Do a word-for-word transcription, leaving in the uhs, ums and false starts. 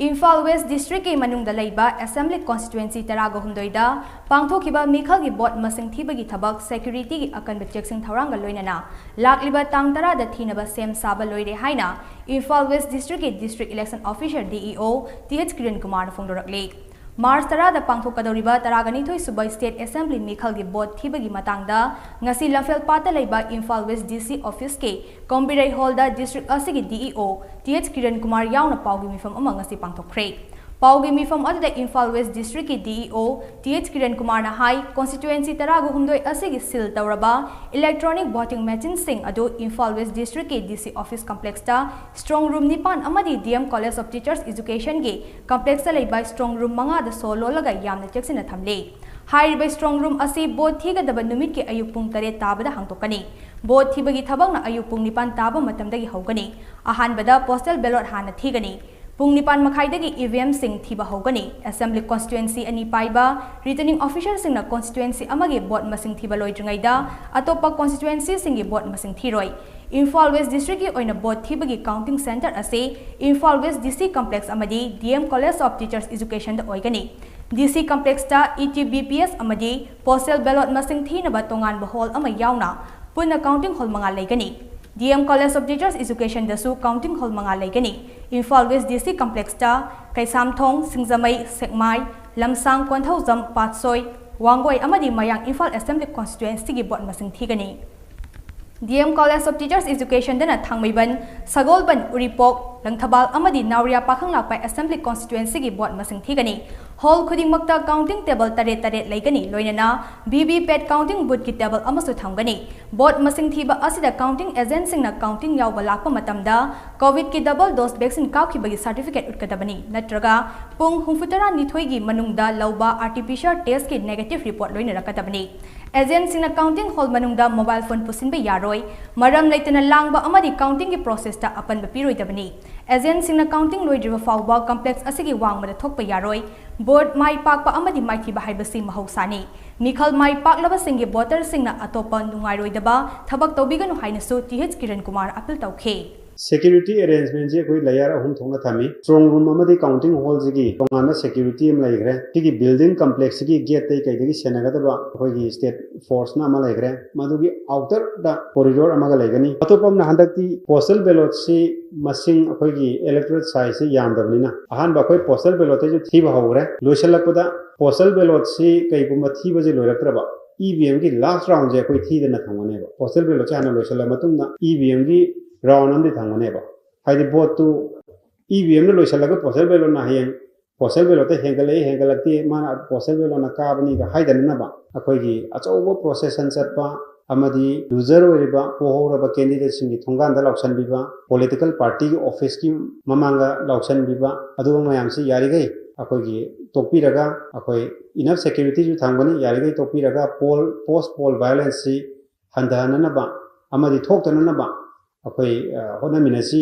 Imphal west ꯗꯤꯁꯇ꯭ꯔꯤꯛꯀꯤ ꯃꯅꯨꯡꯗ ꯂꯩꯕ ꯑꯦꯁꯦꯝꯕ꯭ꯂꯤ ꯀꯣꯟꯁꯇꯤꯇ꯭ꯋꯦꯟꯁꯤ ꯇꯔꯥꯒ ꯍꯨꯝꯗꯣꯏꯗ ꯄꯥꯡꯊꯣꯛꯈꯤꯕ ꯃꯤꯈꯜꯒꯤ ꯚꯣꯠ ꯃꯁꯤꯡ ꯊꯤꯕꯒꯤ ꯊꯕꯛ ꯁꯦꯀ꯭ꯌꯨꯔꯤꯇꯤꯒꯤ ꯑꯀꯟꯕ ꯆꯦꯛꯁꯤꯟ ꯊꯧꯔꯥꯡꯒ ꯂꯣꯏꯅꯅ ꯂꯥꯛꯂꯤꯕ ꯇꯥꯡ ꯇꯔꯥꯗ ꯊꯤꯅꯕ ꯁꯦꯝ ꯁꯥꯕ ꯂꯣꯏꯔꯦ ꯍꯥꯏꯅ ꯏꯝꯐꯥꯜ ꯋꯦꯁ ꯗꯤꯁꯇ꯭ꯔꯤꯛꯀꯤ ꯗꯤꯁꯇ꯭ꯔꯤꯛ ꯏꯂꯦꯛꯁꯟ ꯑꯣꯐꯤꯁꯥꯔ, ꯗꯤ E O, T H Kiran ꯀꯨꯃꯥꯔꯅ ꯐꯣꯡꯗꯣꯔꯛꯂꯤ꯫ ꯃꯥꯔꯆ ꯇꯔꯥꯗ ꯄꯥꯡꯊꯣꯛꯀꯗꯧꯔꯤꯕ ꯇꯔꯥꯒ ꯅꯤꯊꯣꯏ ꯁꯨꯕ ꯁ꯭ꯇꯦꯠ ꯑꯦꯁꯦꯝꯕ꯭ꯂꯤ ꯃꯤꯈꯜꯒꯤ ꯚꯣꯠ ꯊꯤꯕꯒꯤ ꯃꯇꯥꯡꯗ ꯉꯁꯤ ꯂꯝꯐꯦꯜꯄꯥꯠꯇ ꯂꯩꯕ ꯏꯝꯐꯥꯜ ꯋꯦꯁ ꯗꯤ ꯁꯤ ꯑꯣꯐꯤꯁꯀꯤ ꯀꯣꯝꯕꯤꯔꯩ ꯍꯣꯜꯗ ꯗꯤꯁꯇ꯭ꯔꯤꯛ ꯑꯁꯤꯒꯤ D E O T H Kiran Kumar ꯌꯥꯎꯅ ꯄꯥꯎꯒꯤ ꯃꯤꯐꯝ ꯑꯃ ꯉꯁꯤ ꯄꯥꯡꯊꯣꯛꯈ꯭ꯔꯦ꯫ ꯄꯥꯎꯒꯤ ꯃꯤꯐꯝ ꯑꯗꯨꯗ ꯏꯝꯐꯥꯜ ꯋꯦꯁ ꯗꯤꯁꯇ꯭ꯔꯤꯛꯀꯤ ꯗꯤ E O T H Kiran ꯀꯨꯃꯥꯔꯅ ꯍꯥꯏ, ꯀꯣꯟꯁꯇꯤꯇ꯭ꯋꯦꯟꯁꯤ ꯇꯔꯥꯒ ꯍꯨꯝꯗꯣꯏ ꯑꯁꯤꯒꯤ ꯁꯤꯜ ꯇꯧꯔꯕ ꯏꯂꯦꯛꯇ꯭ꯔꯣꯅꯤꯛ ꯚꯣꯇꯤꯡ ꯃꯦꯆꯤꯟꯁꯤꯡ ꯑꯗꯨ ꯏꯝꯐꯥꯜ ꯋꯦꯁ ꯗꯤꯁꯇ꯭ꯔꯤꯛꯀꯤ ꯗꯤ ꯁꯤ ꯑꯣꯐꯤꯁ ꯀꯝꯄ꯭ꯂꯦꯛꯁꯇ ꯁ꯭ꯇ꯭ꯔꯣꯡ ꯔꯨꯝ ꯅꯤꯄꯥꯟ ꯑꯃꯗꯤ D M college of teachers ꯏꯖꯨꯀꯦꯁꯟꯒꯤ ꯀꯝꯄ꯭ꯂꯦꯛꯁꯇ ꯂꯩꯕ ꯁ꯭ꯇ꯭ꯔꯣꯡ ꯔꯨꯝ ꯃꯉꯥꯗ ꯁꯣ ꯂꯣꯜꯂꯒ ꯌꯥꯝꯅ ꯆꯦꯛꯁꯤꯟꯅ ꯊꯝꯂꯤ꯫ ꯍꯥꯏꯔꯤꯕ ꯁ꯭ꯇ꯭ꯔꯣꯡ ꯔꯨꯝ ꯑꯁꯤ ꯚꯣꯠ ꯊꯤꯒꯗꯕ ꯅꯨꯃꯤꯠꯀꯤ ꯑꯌꯨꯛ ꯄꯨꯡ ꯇꯔꯦꯠ ꯇꯥꯕꯗ ꯍꯥꯡꯗꯣꯛꯀꯅꯤ꯫ ꯚꯣꯠ ꯊꯤꯕꯒꯤ ꯊꯕꯛꯅ ꯑꯌꯨꯛ ꯄꯨꯡ ꯅꯤꯄꯥꯟ ꯇꯥꯕ ꯃꯇꯝꯗꯒꯤ ꯍꯧꯒꯅꯤ꯫ ꯑꯍꯥꯟꯕꯗ ꯄꯣꯁꯇꯦꯜ ꯕꯦꯂꯣꯠ ꯍꯥꯟꯅ ꯊꯤꯒꯅꯤ꯫ ꯄꯨꯡ ꯅꯤꯄꯥꯟ ꯃꯈꯥꯏꯗꯒꯤ ꯏ ꯚꯤ ꯑꯦꯝꯁꯤꯡ ꯊꯤꯕ ꯍꯧꯒꯅꯤ꯫ ꯑꯦꯁꯦꯝꯕ꯭ꯂꯤ ꯀꯣꯟꯁꯇꯤꯇ꯭ꯋꯦꯟꯁꯤ ꯑꯅꯤ ꯄꯥꯏꯕ ꯔꯤꯇꯔꯅꯤꯡ ꯑꯣꯐꯤꯁꯥꯔꯁꯤꯡꯅ ꯀꯣꯟꯁꯇꯤꯇ꯭ꯋꯦꯟꯁꯤ ꯑꯃꯒꯤ ꯚꯣꯠ ꯃꯁꯤꯡ ꯊꯤꯕ ꯂꯣꯏꯗ꯭ꯔꯤꯉꯩꯗ ꯑꯇꯣꯞꯄ ꯀꯣꯟꯁꯇꯤꯇ꯭ꯋꯦꯟꯁꯤꯁꯤꯡꯒꯤ ꯚꯣꯠ ꯃꯁꯤꯡ ꯊꯤꯔꯣꯏ꯫ ꯏꯝꯐꯥꯜ ꯋꯦꯁ ꯗꯤꯁꯇ꯭ꯔꯤꯛꯀꯤ ꯑꯣꯏꯅ ꯚꯣꯠ ꯊꯤꯕꯒꯤ ꯀꯥꯎꯟꯇꯤꯡ ꯁꯦꯟꯇꯔ ꯑꯁꯤ Imphal west D C complex ꯑꯃꯗꯤ D M college of teachers ꯏꯖꯨꯀꯦꯁꯟꯗ ꯑꯣꯏꯒꯅꯤ꯫ ꯗꯤ ꯁꯤ ꯀꯝꯄ꯭ꯂꯦꯛꯁꯇ E T B P S ꯑꯃꯗꯤ ꯄꯣꯁꯇꯦꯜ ꯕꯦꯂꯣꯠ ꯃꯁꯤꯡ ꯊꯤꯅꯕ ꯇꯣꯉꯥꯟꯕ ꯍꯣꯜ ꯑꯃ ꯌꯥꯎꯅ ꯄꯨꯟꯅ ꯀꯥꯎꯟꯇꯤꯡ ꯍꯣꯜ ꯃꯉꯥ ꯂꯩꯒꯅꯤ꯫ D M college of teachers ꯏꯖꯨꯀꯦꯁꯟꯗꯁꯨ ꯀꯥꯎꯟꯇꯤꯡ ꯍꯣꯜ ꯃꯉꯥ ꯂꯩꯒꯅꯤ꯫ Imphal west D C ꯀꯝꯄ꯭ꯂꯦꯛꯁꯇ Keishamthong, ꯁꯤꯡꯖꯃꯩ, ꯁꯦꯛꯃꯥꯏ, ꯂꯝꯁꯥꯡ, ꯀꯣꯟꯊꯧꯖꯝ, ꯄꯥꯠꯁꯣꯏ, ꯋꯥꯡꯒꯣꯏ ꯑꯃꯗꯤ ꯃꯌꯥꯡ ꯏꯝꯐꯥꯜ ꯑꯦꯁꯦꯝꯕ꯭ꯂꯤ ꯀꯣꯟꯁꯇꯤꯇ꯭ꯋꯦꯟꯁꯤꯒꯤ ꯚꯣꯠ ꯃꯁꯤꯡ ꯊꯤꯒꯅꯤ꯫ D M college of teachers ꯏꯖꯨꯀꯦꯁꯟꯗꯅ ꯊꯥꯡꯃꯩꯕꯟ, ꯁꯒꯣꯜꯕꯟ, ꯎꯔꯤꯄꯣꯛ, ꯂꯪꯊꯕꯥꯜ ꯑꯃꯗꯤ ꯅꯥꯎꯔꯤꯌꯥ ꯄꯥꯈꯪꯂꯥꯛꯄ ꯑꯦꯁꯦꯝꯕ꯭ꯂꯤ ꯀꯣꯟꯁꯇꯤꯇ꯭ꯋꯦꯟꯁꯤꯒꯤ ꯚꯣꯠ ꯃꯁꯤꯡ ꯊꯤꯒꯅꯤ꯫ ꯍꯣꯜ ꯈꯨꯗꯤꯡꯃꯛꯇ ꯀꯥꯎꯟꯇꯤꯡ ꯇꯦꯕꯜ ꯇꯔꯦꯠ ꯇꯔꯦꯠ ꯂꯩꯒꯅꯤ, ꯂꯣꯏꯅꯅ ꯚꯤ ꯚꯤ ꯄꯦꯠ ꯀꯥꯎꯟꯇꯤꯡ ꯕꯨꯠꯀꯤ ꯇꯦꯕꯜ ꯑꯃꯁꯨ ꯊꯝꯒꯅꯤ꯫ ꯚꯣꯠ ꯃꯁꯤꯡ ꯊꯤꯕ ꯑꯁꯤꯗ ꯀꯥꯎꯟꯇꯤꯡ ꯑꯦꯖꯦꯟꯠꯁꯤꯡꯅ ꯀꯥꯎꯟꯇꯤꯡ ꯌꯥꯎꯕ ꯂꯥꯛꯄ ꯃꯇꯝꯗ ꯀꯣꯚꯤꯗꯀꯤ ꯗꯕꯜ ꯗꯣꯁ ꯚꯦꯛꯁꯤꯟ ꯀꯥꯞꯈꯤꯕꯒꯤ ꯁꯥꯔꯇꯤꯐꯤꯀꯦꯠ ꯎꯠꯀꯗꯕꯅꯤ, ꯅꯠꯇ꯭ꯔꯒ ꯄꯨꯡ ꯍꯨꯝꯐꯨꯇꯔꯥꯅꯤꯊꯣꯏꯒꯤ ꯃꯅꯨꯡꯗ ꯂꯧꯕ R T P C R ꯇꯦꯁꯀꯤ ꯅꯦꯒꯦꯇꯤꯚ ꯔꯤꯄꯣꯔꯠ ꯂꯣꯏꯅꯔꯛꯀꯗꯕꯅꯤ꯫ ꯑꯦꯖꯦꯟꯠꯁꯤꯡꯅ ꯀꯥꯎꯟꯇꯤꯡ ꯍꯣꯜ ꯃꯅꯨꯡꯗ ꯃꯣꯕꯥꯏꯜ ꯐꯣꯟ ꯄꯨꯁꯤꯟꯕ ꯌꯥꯔꯣꯏ꯫ ꯃꯔꯝ ꯂꯩꯇꯅ ꯂꯥꯡꯕ ꯑꯃꯗꯤ ꯀꯥꯎꯟꯇꯤꯡꯒꯤ ꯄ꯭ꯔꯣꯁꯦꯁꯇ ꯑꯄꯟꯕ ꯄꯤꯔꯣꯏꯗꯕꯅꯤ꯫ ꯑꯦꯖꯦꯟꯠꯁꯤꯡꯅ ꯀꯥꯎꯟꯇꯤꯡ ꯂꯣꯏꯗ꯭ꯔꯤꯕ ꯐꯥꯎꯕ ꯀꯝꯄ꯭ꯂꯦꯛꯁ ꯑꯁꯤꯒꯤ ꯋꯥꯡꯃꯗ ꯊꯣꯛꯄ ꯌꯥꯔꯣꯏ꯫ ꯚꯣꯠ ꯃꯥꯏ ꯄꯥꯛꯄ ꯑꯃꯗꯤ ꯃꯥꯏꯊꯤꯕ ꯍꯥꯏꯕꯁꯤ ꯃꯍꯧꯁꯥꯅꯤ꯫ ꯃꯤꯈꯜ ꯃꯥꯏ ꯄꯥꯛꯂꯕꯁꯤꯡꯒꯤ ꯚꯣꯇꯔꯁꯤꯡꯅ ꯑꯇꯣꯞꯄ ꯅꯨꯡꯉꯥꯏꯔꯣꯏꯗꯕ ꯊꯕꯛ ꯇꯧꯕꯤꯒꯅꯨ ꯍꯥꯏꯅꯁꯨ T H Kiran Kumar appeal ꯇꯧꯈꯤ꯫ Security arrangementꯁꯤ ꯑꯩꯈꯣꯏ layer ꯑꯍꯨꯝ ꯊꯣꯛꯅ ꯊꯝꯃꯤ꯫ Strong room ꯑꯃꯗꯤ counting hallꯁꯤꯒꯤ ꯇꯣꯉꯥꯟꯕ security ꯑꯃ ꯂꯩꯈ꯭ꯔꯦ꯫ ꯁꯤꯒꯤ building complexꯁꯤꯒꯤ gateꯇꯩ ꯀꯩꯗꯒꯤ ꯁꯦꯟꯅꯒꯗꯕ ꯑꯩꯈꯣꯏꯒꯤ state forceꯅ ꯑꯃ ꯂꯩꯈ꯭ꯔꯦ꯫ ꯃꯗꯨꯒꯤ outerꯗ corridor ꯑꯃꯒ ꯂꯩꯒꯅꯤ꯫ ꯑꯇꯣꯞꯄ ꯑꯃꯅ ꯍꯟꯗꯛꯇꯤ postal ballotꯁꯤ ꯃꯁꯤꯡ ꯑꯩꯈꯣꯏꯒꯤ electorate sizeꯁꯤ ꯌꯥꯝꯗꯕꯅꯤꯅ ꯑꯍꯥꯟꯕ ꯑꯩꯈꯣꯏ postal ballotꯇꯩꯁꯨ ꯊꯤꯕ ꯍꯧꯈ꯭ꯔꯦ꯫ ꯂꯣꯏꯁꯤꯜꯂꯛꯄꯗ postal ballotꯁꯤ ꯀꯩꯒꯨꯝꯕ ꯊꯤꯕꯁꯤ ꯂꯣꯏꯔꯛꯇ꯭ꯔꯕ EVMꯒꯤ last roundꯁꯦ ꯑꯩꯈꯣꯏ ꯊꯤꯗꯅ ꯊꯝꯒꯅꯦꯕ꯫ Postal ballotꯁꯦ ꯍꯥꯟꯅ ꯂꯣꯏꯁꯤꯜꯂ ꯃꯇꯨꯡꯗ EVMꯒꯤ round ꯑꯃꯗꯤ ꯊꯝꯒꯅꯦꯕ꯫ ꯍꯥꯏꯗꯤ voteꯇꯨ EVMꯅ ꯂꯣꯏꯁꯤꯜꯂꯒ postal ballotꯅ ꯍꯌꯦꯡ postal ballotꯇ ꯍꯦꯟꯒꯠꯂꯛꯏ ꯍꯦꯟꯒꯠꯂꯛꯇꯦ ꯃꯥꯅ postal ballotꯅ ꯀꯥꯕꯅꯤꯒ ꯍꯥꯏꯗꯅꯅꯕ ꯑꯩꯈꯣꯏꯒꯤ ꯑꯆꯧꯕ procession ꯆꯠꯄ ꯑꯃꯗꯤ loser ꯑꯣꯏꯔꯤꯕ ꯄꯣꯍꯧꯔꯕ candidateꯁꯤꯡꯒꯤ ꯊꯣꯡꯒꯥꯟꯗ ꯂꯥꯎꯁꯟꯕꯤꯕ, political partyꯒꯤ officeꯀꯤ ꯃꯃꯥꯡꯗ ꯂꯥꯎꯁꯟꯕꯤꯕ, ꯑꯗꯨꯒꯨꯝꯕ ꯃꯌꯥꯝꯁꯤ ꯌꯥꯔꯤꯈꯩ ꯑꯩꯈꯣꯏꯒꯤ ꯇꯣꯛꯄꯤꯔꯒ ꯑꯩꯈꯣꯏ enough securityꯁꯨ ꯊꯝꯒꯅꯤ꯫ ꯌꯥꯔꯤꯈꯩ ꯇꯣꯛꯄꯤꯔꯒ poll, post poll violenceꯁꯤ ꯍꯟꯊꯍꯟꯅꯅꯕ ꯑꯃꯗꯤ ꯊꯣꯛꯇꯅꯅꯕ ꯑꯩꯈꯣꯏ, ꯑ, ꯍꯣꯠꯅꯃꯤꯟꯅꯁꯤ꯫